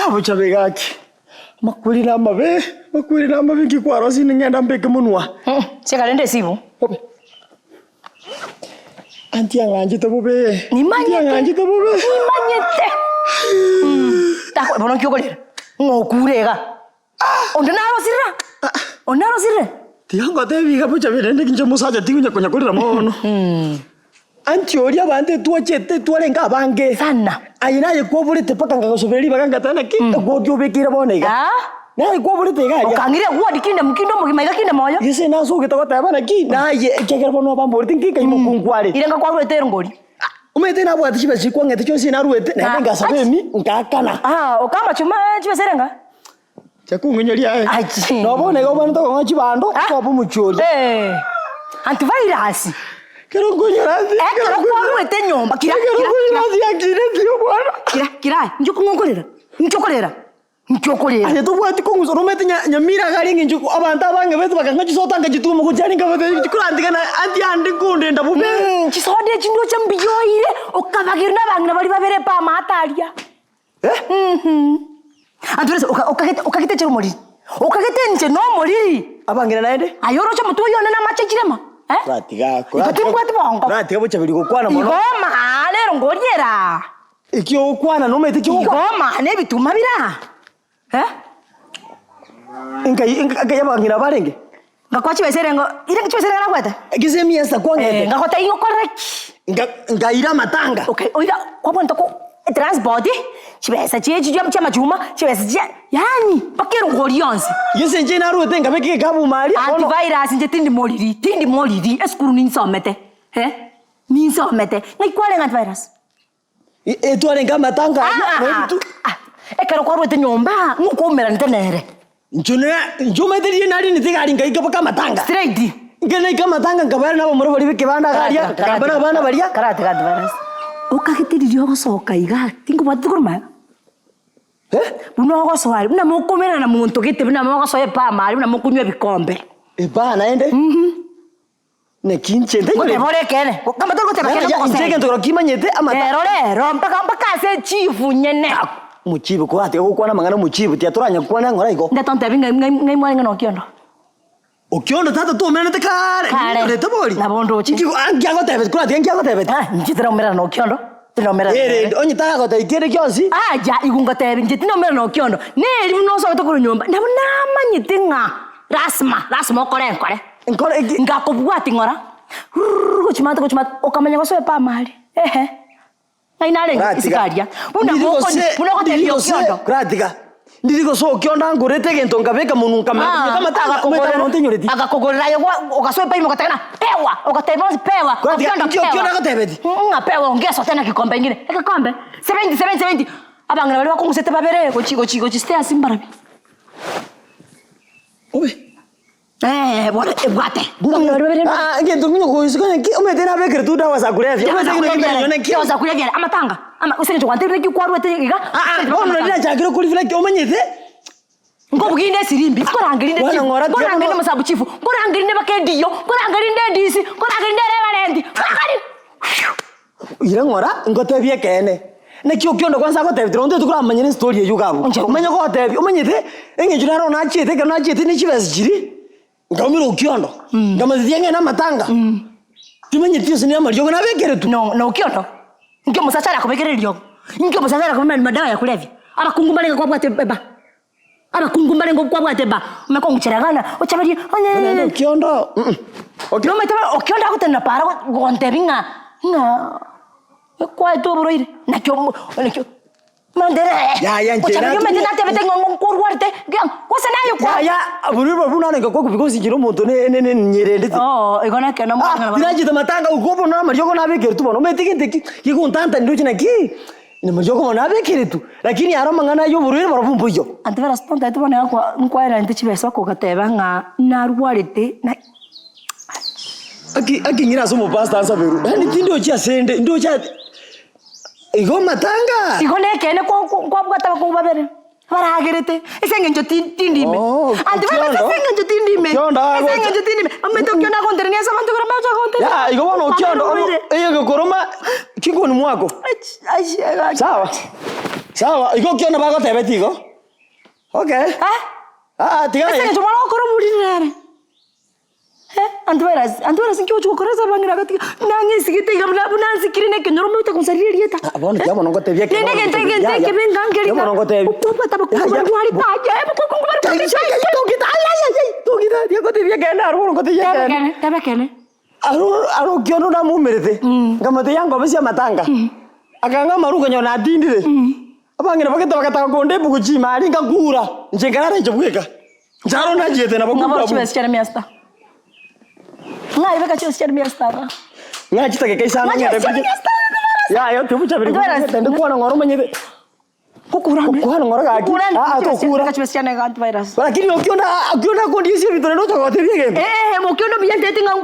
Ah bochabe gaki, amakweri namabe, amakweri namabe nki kwarosire ng'ende mbeke monwa. Cheka rende esimu. Bobe. Aunty ang'anchete bobe. Nimanyete. Aunty ang'anchete bobe. Nimanyete. Tako bono nki okorera? Ng'a okure iga. Onde narosirire? Onde narosirire? Tiga ngotebi iga bochabe rende inche omosacha tingonya konya korera mono. Aunty oria abanto etwachete twarenge abange. Sana. Aye naye kwaborete mpaka nkagosabera ribaga ngateba naki egoti obekeire bono iga. Ah. Naye kwaborete iga aria. Okang'ira egwodi kinde kinde omogima iga kinde moyo. Gese nasogete goteba naki naye ekiagera bono obamborete nki nkai mokungu are. Ire ngakwarwete erongori. Omanyete nabwate chibesa chikwang'ete chionsi naruete naende ngasaba emi ngaakana. Ah, okamachuma chibesa erenga? Chakung'inyoria aye. Achi. Nabo bono iga obwenerete kong'a chibando, Ah. okoba omochori. Eh. Antivirus. Ekero nkonyora nsi, Ekero kwarwete nyomba kira ekero kira nkonyora nsi yakineti omwana. kira kira aye, inche okong'onkorera, inche okorera, inche okorera. Aye tobwati kong'usa oromete nya nyamira iga arenge inche abanto abange bete bakang'a chisoda nkachituma gochia aria nkabatebia chikorantiga na aunty ande nkondenda bobe. Chisoda echi ndoche mbuya oire, okabageria na abang'ina baria babere epamate aria. Antivirus okagete okagete inche nomoriri, okagete inche nomoriri. Abang'ina naende? Aye oroche omotwe oyio one namache chirema eh? Koratiga Igo timbwati bongo. Koratiga bochaberi gokwana mono. Igo maana ero ngoriera. Eki ogokwana nomanyete eki ogokwana. Igo maana ebituma bire aa eh? Nkai nkai abang'ina barenge? Ngakwa chibesa erengo, ire chibesa erengo nakwete? Gese emiesa kwang'ete. Eh, ngagotebia ng'a okorere ki? Nga ngaira amatanga. Okay, oira kwabwate ko transport, chibesa chie chia chiamachuma, chibesa chia yaani mpaka erongori yonsi. Gese inche naruete nkabeka egekabu ime aria, bono. Antivirus inche tindi moriri, tindi moriri, esukuru ninsomete, eh, ninsomete. Ng'ai kwarenge antivirus? Etwarenge amatanga aria, na ebitu. Ekero kwarwete nyomba, ng'o kwaumeranete nere? Inche ne- inche omanyete riria narinete egari nkaika mpaka amatanga. Straight. Ekero naika amatanga nkabera na abamura baria b'ekebanda iga aria, nkagamba na abana baria. Karatiga antivirus. Okagete riria ogosoka igaa, tinkobwati korwa magega. Eh? Buna ogosoa aria, buna mokomerana na monto gete, buna mogosoa epama aria, buna mokonywa ebikombe. Epaa naende? Naki inche ntainyore. Goteba ore ekeene, kama tori goteba ekeene Inche nkogosere. egento kero kimanyete amata. Rero rero mpaka mpaka ase echifu nyene. Omochibu koratiga gokwana amang'ana omochibu tiga toranya gokwana ng'ora igo. Ndeta ontebi ng'ai ng'ai ng'ai mwarenge na Okiondo. Okiondo tata twaumeranete kare, Kare. ninyorete bori. Nabo ndoche. Inki ah nki agotebeti koratiga nki agotebeti. Ah inche tinaumerana na Okiondo, tinaumerana Eh nere. rende onye taragotebia kende gionsi. Acha igo ngotebi inche tinaumerana na Okiondo, neri buna osogete korwa nyomba, nabo namanyete ng'a lasima lasima okore nkore. Nkore ki? Ngakobwatia ng'ora, rurr gochia maate gochia maate, okamanya gosoa epama aria, ehe, ng'ai narenge Koratiga. isiko aria, buna Ndiri mokoni gose- buna ndiri ogotebia gose- Okiondo. Koratiga. Ndiri gose Okiondo angorete egento nkabeka monwe nkamanya Ah, konya amatanga, omanyete agakogorera amo ntinyoreti. agakogorera aye gwa ogasoa epaima ogateba ng'a pewa, ogatebia bonsi pewa, Koratiga, Okiondo inki pewa. Okiondo agotebeti? Ng'a pewa ongesa tena kikombe ingine, egekombe, seventy seventy seventy, abang'ina baria bakong'usete babere gochi gochi gochi stairs mbarabwo. Obe. Eh, bono ebwate. Ah, egento ng'ina okoisiko naki omanyete nabekire tu dawa za kulevya. Omanyete ng'ina gento naki. Dawa za kulevya amatanga. Ama ase eng'encho gwantebire naki kwarwete iga. Ah, ah, bono nari nachakire korifuna ki omanyete? Nkobuginde esirimbi, nkorangerinde Bwana chief, ng'ora tiga nkorangerinde bono- omosabu chief, nkorangerinde mpaka ediyo, nkorangerinde edisi, nkorangerinde erebarendi, nkorangerinde. Ira ng'ora, ngotebie ekeene. Naki Okiondo kwansa agotebia tiri onto tokoramanyera estory eywo iga abwo. Inche- Omanye gotebia, omanyete, eng'encho naro nachiete ekero nachiete ne chibesa chiria, nkaumera Okiondo, nkamotebi ng'ende amatanga, timanyeti gose ne amariogo nabekeretwe. No na Okiondo, inki omosacha arakobekere eriogo? Inki omosacha arakobekere madawa ya kulevya? Abakungu mbarenge kwabwate eba. Abakungu mbarenge kwabwate ba, omanye kong'uchera gana, ochaberie Bono naende onye Okiondo, mm Okio- Nomanyete bono Okiondo agotenena para go- gontebia ng'a ng'a ekwaete oborwaire, naki omo naki mandere Yaya inche ochaberia omanyete natumia- natebete ng'a ng'o nkorwarete nge- gose naye kwa Yaya, borwire obwo narenge kwaku because inche nomonto ne- ne- ne- nyerendete. Oo igo nekene Ah, omong'ina bono. tinachete matanga okwo bono amariogo nabekeretwe bono, omanyete gento eki gegontantania ndoche naki. Namariogo bono nabekeretwe, lakini aro amang'ana aya oborwaire barobwo mboiyo. Antivirus tontaete bono iga kwa nkwaererete chibesa okogateba ng'a narwarete na Aki aki ng'ira ase omopastor ansaberwe, yaani tindochi asende, ndoche ati igo amatanga. Igo nekeene kwa kwa kwabwate abakungu babere baragerete ase eng'encho ti tindime. Oh, Antivirus Okiondo. ase eng'encho tindime, Okiondo ase agocha. eng'encho tindime, omanyete Okiondo agonterania ase abanto ekero mache agonterania. Ya, igo bono Okiondo Oborwaire. eye egokoroma chingoni mwako. Achi achi Sawa. Sawa, igo okiona bagotebeti igo? Okay. Eh? Ah, tiga Ase eng'encho mwana gokora oboriri nere. Eh, antivirus, antivirus nki ogochi gokora ase abang'ina agatiga, nang'esigete iga buna buna nsikire na ekenyoro omanyete gonsaria erieta. Ah, bono tiga bono ngotebie Rende egento egento ekebe enga nkeri Tiga bono ngotebie. Okwabwate abakungu Ya, ya. barwarete aye, abakungu barwarete aye. Togita, ai, ai, ai, ai, togita, tiga ngotebie ekeene aro bono ngotebie Teba ekeene. ekeene, teba ekeene. Aro aro okiondo namomerete, nkamotebia angobe ase amatanga, akang'a amaru nkonyora natindire. Abang'ina bagete bagataka konda ebuku chima aria nkakura, inche nkarara inche bweka. Inche aro nachiete nabo Ng'a bono kobua chibesa chiane mia sita. Ng'a ibeka chibesa chiane mia sita iga. Ng'a chidakika isano Ng'a ng'ende chibesa chiane kuchia. mia sita Yaya tiobuchaberi Antivirus. ng'ende ndi kwana ng'ora omanyete. Gokura nde. Gokwana ng'ora gaki. Gokura nde. Ah, tokura. Beka chibesa chiane iga antivirus. Lakini okiona okiona akondisia ebinto naende ocha gotebia egento. Eeh mokiona buya ntete ng'a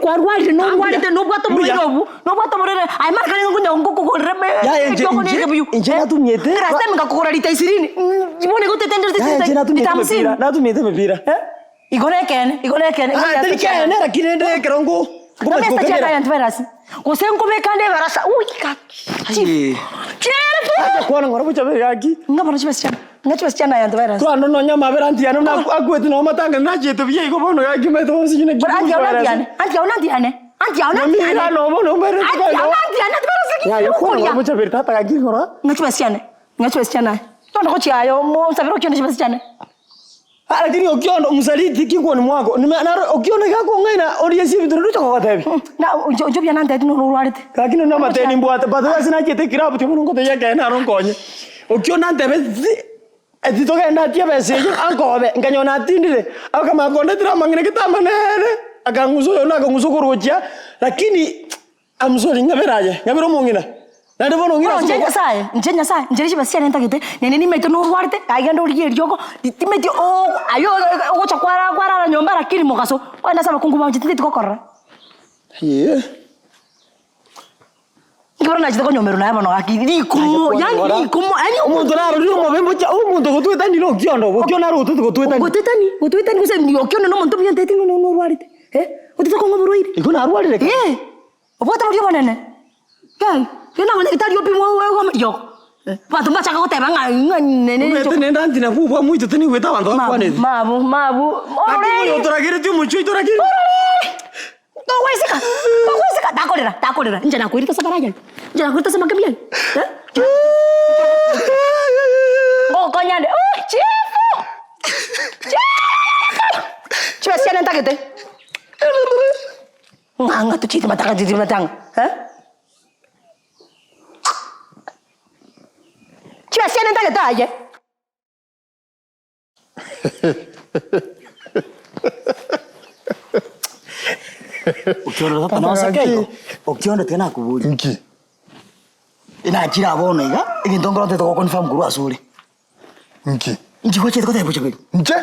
kwarwarire norwarete nobwate Mbuya. oborwaire obu nobwate oborwaire aye mara kare nkonya nkokogorera Yaya inche- ekiogo na inche- ekebuyu inche natumiete- last time nkakogora lita ishirini bono igo otetenderete Yaya inche lita natumiete hamsini emepira, natumiete emepira. Igo nekeene igo nekeene Ah, teri keene lakini rende ekero nko Nkomesta ngokemera. chianga antivirus gose nkobeka ande ebarasa ui gaki Aye. chief Acha kwana ng'ora bochabe gaki. Ng'a bono chibesa chiane ng'a chibesa chiane aye antivirus. Kwana nonya amabera anti yane buna akwete nonye amatanga nachiete buya igo bono gaki omanyete bonsi inche naki Bono anti ao nanti yane anti ao nanti yane anti ao nanti yane Nyamira nobo nomere anti ao nanti yane antivirus ki Yaya kwana ng'ora okoria bochaberi tata gaki ng'ora. Ng'a chibesa chiane ng'a chibesa chiane aye tondo gochia aye omosabere okione chibesa chiane. Ah, lakini okiondo msaliti kikwoni mwako nime naro okiondo iga akong'aina orie ase ebinto naende ocha kogotebia. Na inche inche buya nantebeti nonya orwarete. Lakini onye amateni mbwate but ase nachiete ekilabu tiga bono ngotebia ekeene aro nkonye. Okiondo antebeti eti togende atie ebesa eyio ankobe nkanyora natindire, akamanya kondetera amang'ina gete amanene, akang'usa oyondo akang'usa okorochia, lakini I'm sorry, ng'abere aye, ng'abere omong'ina. Naende bono ong'ina Bono ase inche okogwa. Nyasaye, inche Nyasaye, inche richiba chiane ntagete, naende nimaete norwarete, aye genda origie eriogo, timeti oo aywo ogocha kwara kwarara nyomba lakini mogaso, ogende ase abakungu bao inche tinteti gokorora. Eeh. Inki bono nachete konyomerwa naye bono gaki, rikumo, yaani rikumo, yaani Omonto narorire omobe mbocha, omonto ogotwetania na okiondo, okiondo naro ogotweti gotwetania. Gotwetani, gotwetani gose okiondo na omonto omuya ntagete ng'a norwarete, eh, otete kong'a oborwaire. Igo narwarire kare. Eh, obwate boria obonene, kai, genda nyagetari opimwe oegwe amariogo, abanto mbachake goteba ng'a ng'a nene Omanyete nende anti nabwo obwamoitete nigoete abanto bakwanete. Mabu, mabu, Lakini oyo ororeri, otorageretie omochie oito rakini. ororeri, togoiseka, togoiseka, takorera, takorera, inche nakoirete ase abarageri, inche nakoirete ase amakemi aye, eh, ngogokonya nde, oh chifu, chifu, chibesa chiane ntagete. Ng'a tochiete matanga tochiete matanga eh? Chibesa chiane ntagete aye. Okiondo tata noseke igo, okiondo tiga nakoboria. Nki? Nachire aa bono iga, egento nkorotete goconfirm korwa asore. Nki? Inki gwachete goteba Bochaberi? Inche?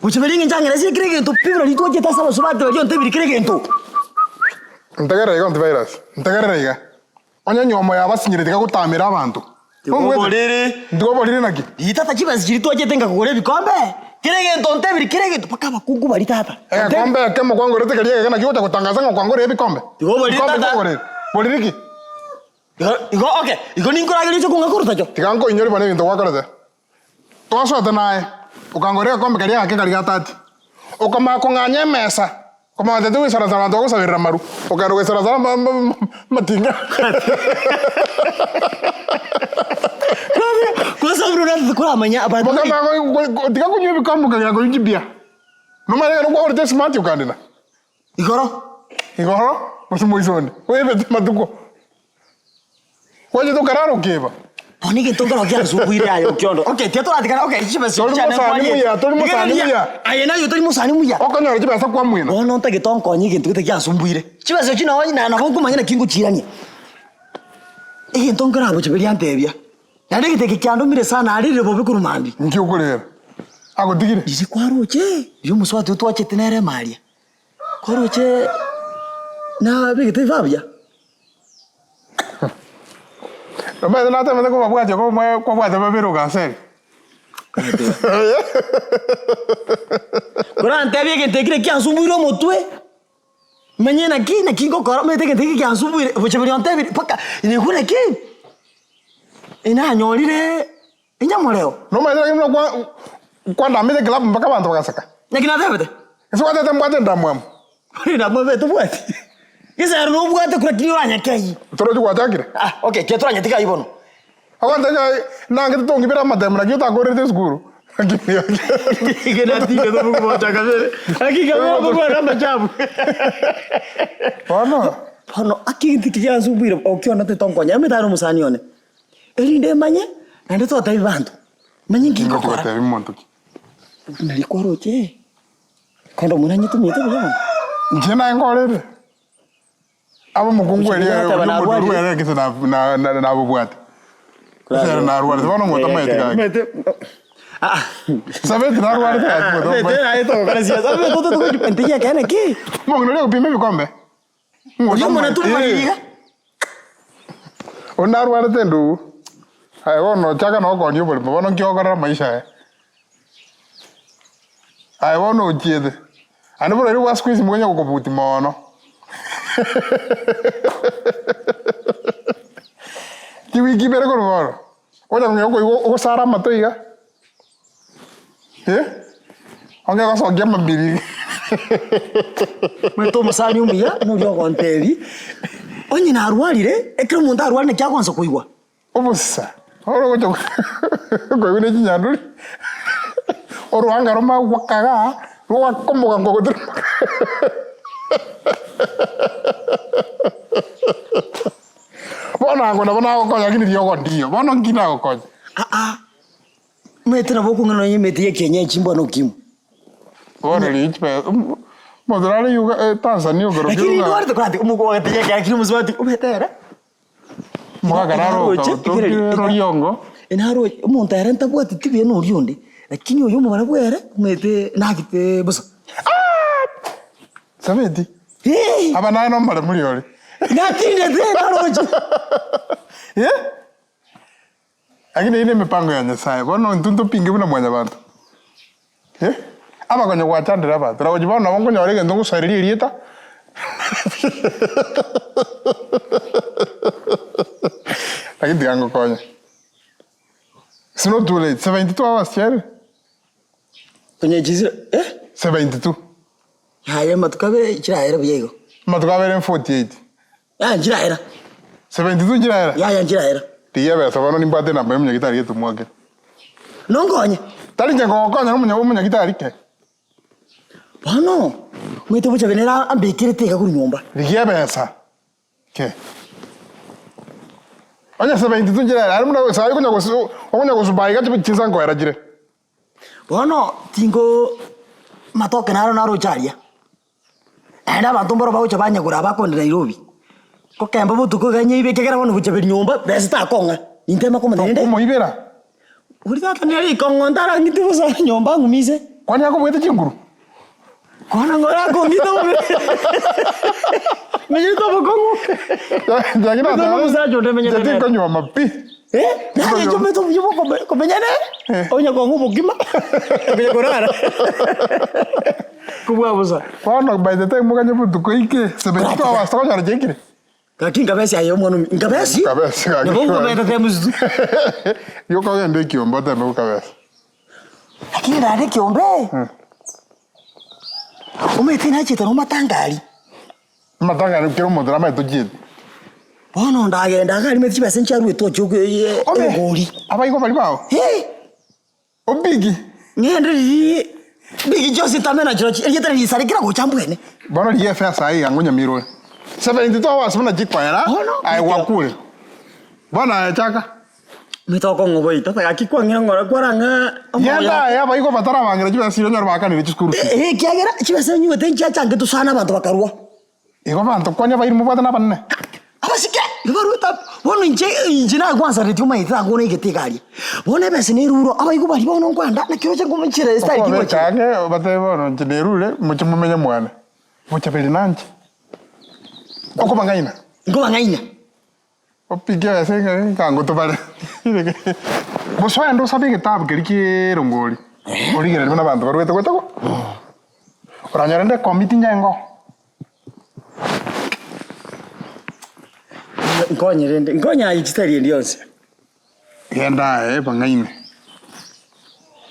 Bochaberi eng'encho ang'eresie kera egento pi buna rituko ochiete ase abasubati baria ontebiri kera egento. Ntegerera iga antivirus, ntegerera iga. Onye nywomo yabasinyire tiga gotamera abanto. Tiga oboriri. Tiga oboriri naki? Rigia tata chibesa chiria twachete nkakogora ebikombe, kera egento ontebiri kera egento mpaka abakungu baria tata. Egekombe ekemo kwangorete keria egeke naki ogocha gotangaza ng'a kwangorire ebikombe? Tiga oboriri Bikombe tata. kwangorire. Boriri ki? Igo igo okay, igo ninkorageria oche kong'a korwa tacho. Tiga nkoinyore bono ebinto gwakorete. Twasoete naye, okangorera egekombe keria gake karia ga tati. Okamanya kong'anya emesa, okamanya goteba tigoisaransa abanto bagosaberera amaru, okagenda goisaransa ama ama amatinga. Kwanza buna orarete koramanya abanto Okamanya go go tiga konywa ebikombe okagenda konywa chibia. Nomanye ekero kwagorete esmati okandina. Igoro. Igoro, gose moiso onde, oebete amatuko. Gwachete okarara okeba. Bono egento nkero kiansubuire aye okiondo. Okay, tiga toratigana, okay, chibesa Tori chiane mosani nkwariete. muya, tori mosani Rigereria, muya. Aye naye otori mosani muya. Okonyora chibesa kwamwena. Bono ntagete onkonye egento gete giansumbwire. Chibesa echio nonye na nabo nkomanya naki ngochiirania. Egento nkeragoche beria antebia. Naende egento eke kiandomire sana arire bobe korwa mambia. Nki okorera? Agotigire? Riria kwaroche, riria omosubati oyio twachete nere emaria, kwaroche nabegete ebibaa buya. Omanyete natemete kobabwatia ko kwabwate babere oganseri. Korantebie egento ekio naki kiansumbuire omotwe. Manye naki naki ngokora omanyete egento eke kiansubuire, gocha bori ontebiri mpaka naigure naki. Inanyorire enyamoreo. Nomanyete lakini buna kwa kwandamete eclub mpaka abanto bagaseka. Naki natebete? Ase gwatebete mbwate endamwamu. Endamwamu tobwati. Gese ero nobwate kura lakini oranyekei. Torochi gwachakire? Ah, okay, kiya toranyetiga aywo bono. Ogontebia ng'a nangete tong'ibere amatemo naki otakorerete esukuru. Bono. Bono ake egento eke giansumbire okiona titonkonya emete are omosani one, erinde manye naende totebi banto, manye nki ngokora. Ngotebi monto ki? Nari kwaroche, kende omwana anyetumete buya bono. Inche naye nkorere. Abe omokungu eria Goteba oria narwarire. omodoru ere gese na- na- na- nabobwate. Gese ere narwarete bono omonto amaeti gaki. Sabeti narwarete gaki omonto amaeti. Omong'ina oria ogopima ebikombe. Ng'o Oria omwana tumanyiri iga. Oyio narwarete endugu, aye bono ochaka na okonia oborimo bono nki okorora amaisha aya. Aye bono ochiete, naende borwaire bwa siku hizi mokonya gokobuti mono. Chiwiki ibere korwa bono, ogocha kong'ea okoigwa ogosara amato iga, eh, onge gosokia amabiri iga. Omanyete omosani omuya noria ogontebia, onye narwarire, ekero omonto arwarire naki agoansa koigwa. Obosa, ore ogocha koigwa ne chinyandori, orwanga roma gwakaga, rogaka omogango ogotirimboka. Bono ango nabo nagokonya lakini riogo ndiyo, bono nki nagokonya? Aa, omanyete nabo okong'ina nonya emete ya ekienyeji mbwana okimwa. Bono rigia chibesa, omonto nare Uga Tanzania okorokire Lakini ng'a ndwarete korati omogaka ogatiga ekero kire omosubati omanyete ere. Omogaka naro okire roriongo. Naroche omonto ere ntabwati tibi na oria onde, lakini oyo omobara bwere omanyete nagete bosa. Sabeti, Eeh! aba naye nomoremori ore. Natindete naroche. Eh? Lakini eyio nemipango ya Nyasaye, bono intwe ntopinge buna mwanyabanto. Eh? Abakonye gwachandera abanto, na gochia bono nabo nkonyora egento ngosoereria erieta. Lakini tiga ngokonye. It's not too late, 72 hours chiarire? Konya chisira eh? 72. Yaya amatuko abere chiraera buya igo. Amatuko abere 48. Yaya nchiraera. 72 nchiraera? Yaya nchiraera. Rigia ebesa bono nimbwate enamba ya omonyagitari gete omwakere. Nonkonye. Tari inche nkogokonya na omonya omonyagitari ke. Bono, omanyete obochabe nere ambekerete iga korwa nyomba. Rigia ebesa ke. Onye 72 nchiraera, aria buna sayi okonya gosu okonya gosuba iga chinsa nkoera chire. Bono tingo matoke naro naroche aria. Naende abanto mboro bagocha banyagora abakonde Nairobi, gokemba botuko iga nyeibe ekiagera bono gocha beri nyomba besa takong'a, nintema komanya rende. Omoibera. Oria tata nere rikong'o ntarang'ite bosa nyomba ang'umise. Kwani akobwete chinguru? Kwana ng'ora akong'ita bobe. Menyete obokong'u. Lakini Omosacha onde menyete nere. Tinkonyuoma pi. Eh, naye inche omanyete obuya bwa okome- komenya nere, onya kong'a obokima, okonya korara kobua bosa. Bono by the time oganye botuko ike, 72 hours tokonyora chiaikire. Gaki nkabesi aye omwana omi, nkabesi, Nkabesi gaki. nabo nkomenta times two. Yoka ogende ekiombe oteme gokabesa. Lakini naende ekiombe, omanyete nachete nomatanga aria. Amatanga aria kera omonto namaete ochiete. Bono ndagenda iga arimete chibesa nchiaruete oche Obe, egori. abaigo baria bao? Hee! Obigi. Ng'ende riria bigi chionsi ntame na chirochio, erieta risare kera gocha mbwene. Bono rigia efesa aye iga ngonyamira ore. 72 hours buna chikoera, Bono, aye gwakure. Bono aye chaka. Omanyete okong'u goita, gaki kwang'ira ng'ora kwarang'a Genda aye abaigo batarabangera chibesa chiria onyore baakanire chisukuru fees. Eh, ekiagera chibesa onywete nchiachangetwe sana abanto bakarua. Igo abanto kwani abairi mobwate nabanene? Abasike igo barwete abwo. Bono inche inche nagwansaretie omanyete nagokwana egete iga aria. Bono ebesa nerure abaigwa baria bono nkoenda naki oroche nkomochera estyle ki Okobeka ngochera. ang'e obatebie bono inche nerure moche momenye mwane. Mochaberi nanche. Okobang'aina. Nkobang'aina. Opike ase ekango tobare. Gose ogende osabe egetabu keria ki'erongori, origererie buna abanto barwete gocha go. Oranyore rende ekomiti nyengo. Nkonye rende, nkonye aye chitari endi yonsi. Genda aye bang'aine.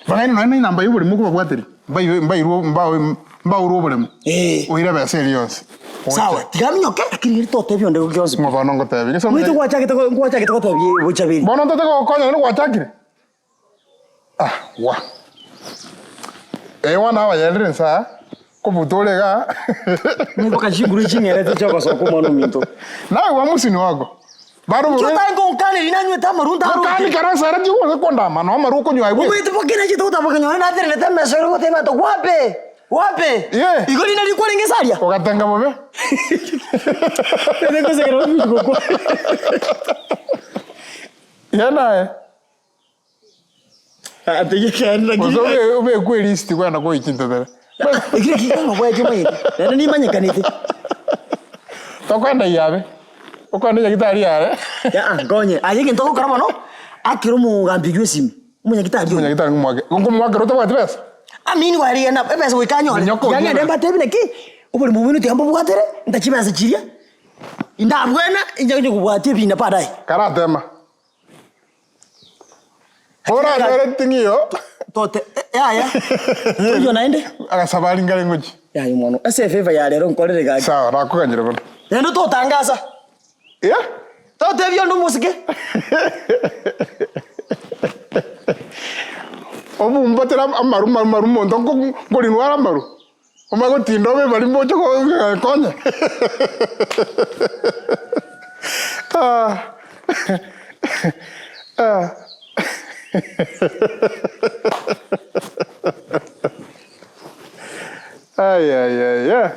Bang'aine nonya na enamba y'oboremo okobabwateria, mbairwe mbairwe mbawe mbaurwe oboremo, Eh. oire ebesa eria yonsi. Oche. Sawa, tiga aminyoke, lakini riria totebia onde gionsi pi. Ng'o bono ngotebia? Gese Omanyete gwachagete go ngwachagete gotebia bochaberi. Bono ntote gogokonya naende gwachakire? Ah gwa. Ee bono abayerire inse aa, kobuta ore igaa. Niboka chinguru ching'erete chiogosoka omwana ominto. Naye gwa mosini wako. Bado Inki bobe. otange gonkaneria nanywete amarwa ntaroche? Gokani kero asareti ogocha kondama no amarwa okonywa aye bweka. Omanyete boka nachete gotamboka nyore natenenete emeso ere goteba abanto wape! Wape! Ye. Igo rinde rikwarenge inse aria? Ogatenga bobe. Tete gosekera obuchi gokwa. Ye naye. Gose obekwe erisiti kwenda koichia chintetere. Ekio nakio keng'oboetie omanyete, naende nimanyekanete. Tokoenda iyabe, okoenda nyagitari yare. Yaya nkonye, aye egento ogokora bono, akera omogambi oyio esimi, omonyagitari oyio. Omonyagitari ng'omoake, nkomoakera otabwati besa? Amini gwarigia ebesa goika anyore. Minyoka Tiga oyio ng'ende mbatebie naki, oborimo bwaino tiga mbobwatere, nta chibesa chiria, indabwena, inche nche kobwatia ebina baadaye. Karatema. Oranyore ting'iyo. Tote yaya toyio naende. Agasabari nkare ngochia. Yaya omwana ase efavour ya rero nkorere gaki. Sawa nakoganyire bono. Naende totangasa. Yeah. Totebia onde omosike. Obumbatera amaru maru maru monto nkorinwa are amaru. Omanye gotinda obe bari mboche gokonya. Ayayaya.